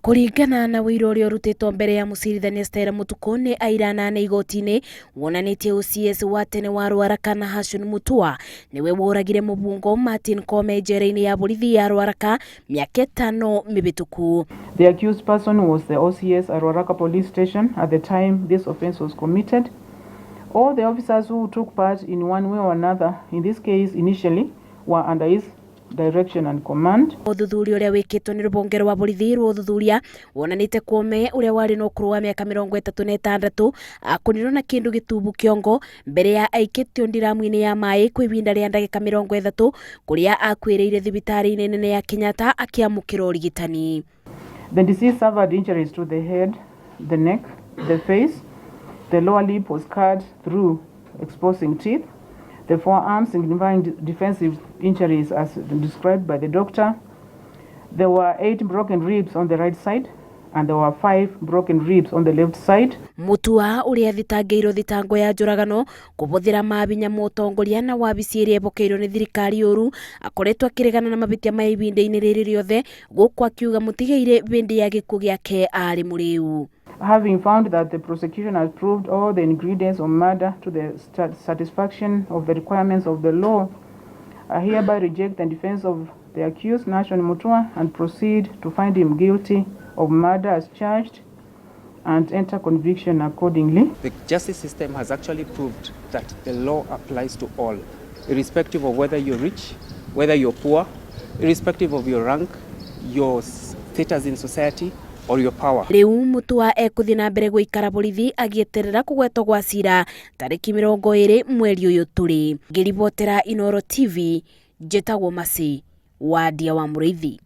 Kũringana na ũira ũrĩa ũrutĩtwo mbere ya mũcirithania Stella Mutuku nĩ aira anana igoti-inĩ wonanĩtie OCS wa tene wa Ruaraka na Hashon Mutua nĩwe woragire mũbungo Martin Koome njera-inĩ ya borithi ya Ruaraka mĩaka ĩtano mĩhĩtũku. The accused person was the OCS at Ruaraka Police Station at the time this offense was committed. All the officers who took part in one way or another in this case initially were under his direction and command. Ũthuthuria ũrĩa wĩkĩtwo nĩ rũhonge rwa borithi rwa ũthuthuria wonanĩte Koome ũrĩa warĩ na ũkũrũ wa mĩaka 36 akũnirwo na kĩndũ gĩtubu kĩongo mbere ya aikĩtio ndiramu-inĩ ya maĩ kwa ihinda rĩa ndagĩka 30 kũrĩa akuĩrĩire thibitarĩ-inĩ nene ya Kenyatta akĩamũkĩra ũrigitani. The deceased suffered injuries to the head, the neck, the face. The lower lip was cut through, exposing teeth. The forearms signifying defensive injuries as described by the doctor. There were 8 broken ribs on the right side and there were 5 broken ribs on the left side. Mutua ũrĩa thitangĩirwo thitango ya njũragano kũhũthĩra mabinya mũtongoria na wabici ĩrĩa ĩbokeirwo nĩ thirikari ũru akoretwo akĩregana na mahĩtia ma ihinda-inĩ rĩrĩ rĩothe gũkũ akiuga mũtigaire hĩndĩ ya gĩkuũ gĩake arĩ mũrĩu. Having found that the prosecution has proved all the ingredients of murder to the satisfaction of the requirements of the law, I hereby reject the defense of the accused, Nashon Mutua, and proceed to find him guilty of murder as charged and enter conviction accordingly. The justice system has actually proved that the law applies to all, irrespective of whether you're rich, whether you're poor, irrespective of your rank, your status in society, or your power. Rĩu Mutua ekũthiĩ na mbere gũikara borithi agĩeterera kũgwetwo gwa cira tarĩki 20 mweri ũyũ tũrĩ. Ngĩribotera Inooro TV, njĩtagwo Mercy Wandia wa Mũrĩithi.